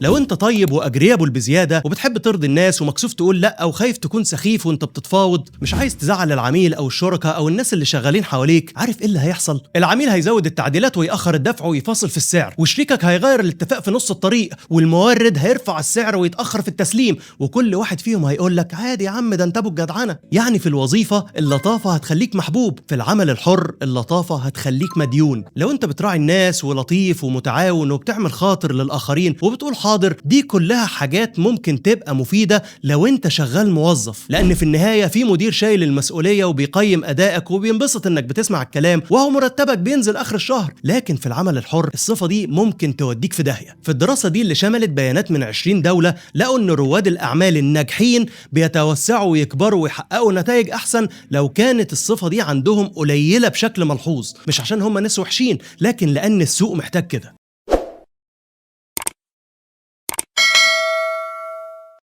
لو انت طيب و agreeable بزيادة وبتحب ترضي الناس ومكسوف تقول لا وخايف تكون سخيف وانت بتتفاوض، مش عايز تزعل العميل او الشركاء او الناس اللي شغالين حواليك، عارف ايه اللي هيحصل؟ العميل هيزود التعديلات ويأخر الدفع ويفاصل في السعر، وشريكك هيغير الاتفاق في نص الطريق، والمورد هيرفع السعر ويتأخر في التسليم، وكل واحد فيهم هيقول لك عادي يا عم ده انت ابو الجدعنه. يعني في الوظيفة اللطافه هتخليك محبوب، في العمل الحر اللطافه هتخليك مديون. لو انت بتراعي الناس ولطيف ومتعاون وبتعمل خاطر للاخرين وبتقول حاضر، دي كلها حاجات ممكن تبقى مفيدة لو انت شغال موظف، لان في النهاية في مدير شايل المسؤولية وبيقيم ادائك وبينبسط انك بتسمع الكلام، وهو مرتبك بينزل اخر الشهر. لكن في العمل الحر الصفة دي ممكن توديك في داهية. في الدراسة دي اللي شملت بيانات من 20 دولة، لقوا ان رواد الاعمال الناجحين بيتوسعوا ويكبروا ويحققوا نتائج احسن لو كانت الصفة دي عندهم قليلة بشكل ملحوظ، مش عشان هم ناس وحشين، لكن لان السوق محتاج كده.